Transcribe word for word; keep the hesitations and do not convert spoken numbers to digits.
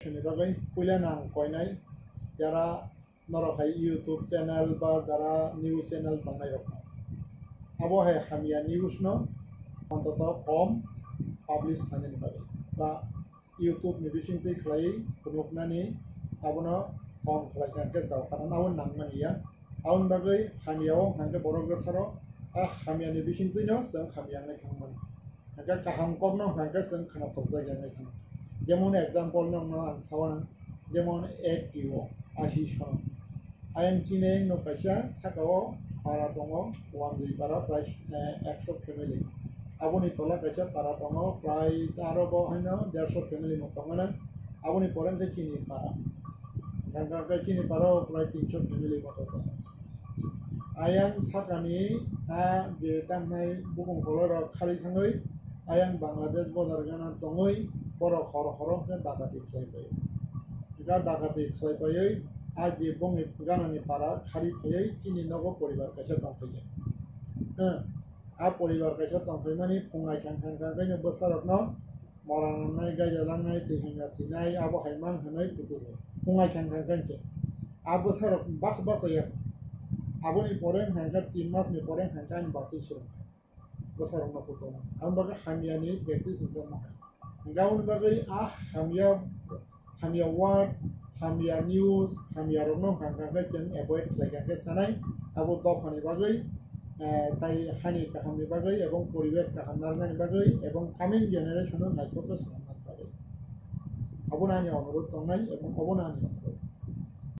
Ni bagwi puila nang koinai jara norok hai YouTube channel ba jara news channel tongnai rok, abo hai hamya news no ontoto kom publish khlainani bagwi ba YouTube ni bisingtwi khlaiwi phunuknani abono kom khlai kha khe jao, karon abo nangmani ya. Aboni bagwi hamya o hwnkha khe borok rwtharo a hamya ni bisingtwi no chwng hamya wngwi thangmani. Hwnkhe kaham kokno hwnkha khe chwng khwnathokjak ya wngwi thang. Jemon example no, no ang sawana, jemon eight T O, asi sono. Ayang chini no kaisa saka o para tongo, Wandwi para prai, eh, ekso family. Aboni tola kaisa para tongo, prai aro bo haino derso family mo tongmana. Aboni pore hwnkhe chini para. Hwnkhe chini para o prai tinso family mo tongo. Ayang sakani a je tamnai bukung koloi rok khari thangwi ayang Bangladesh border gana tongwi borok hor horo hwnkhe dakati khlai pai. Ga dakati khlai paiwi a je bongni ganani para khari phaiwi chini nogo poribar kaisa tongphaikha. Hwnkhe a poribar kaisa tongphaimani phungai khang khang khang khaino bwsarokno mora nangnai, gaija langnai, twi hwnga thwinai, abo hai mang hwnwi kutugo. Phungai khang khang khankhe a bwsarok bas bas ya. Aboni pore hwnkha tin mas ni pore hwnkha ani bachwi swrwng bwsarokno kutukna. Aboni bagwi hamya ni practice wngkha mo hai. Hwnkha aboni bagwi a hamya, hamya word, hamya news, hamya rokno hwnkha hwnkha khe chwng avoid khlai kha khe chanai. Abo dophani bagwi, eh, tai hani kaham ni bagwi ebong poribesh kaham narwknani bagwi ebong coming generation no naithok khe swnamnani bagwi. Abono ani onurodh tongnai ebong obono ani onurodh.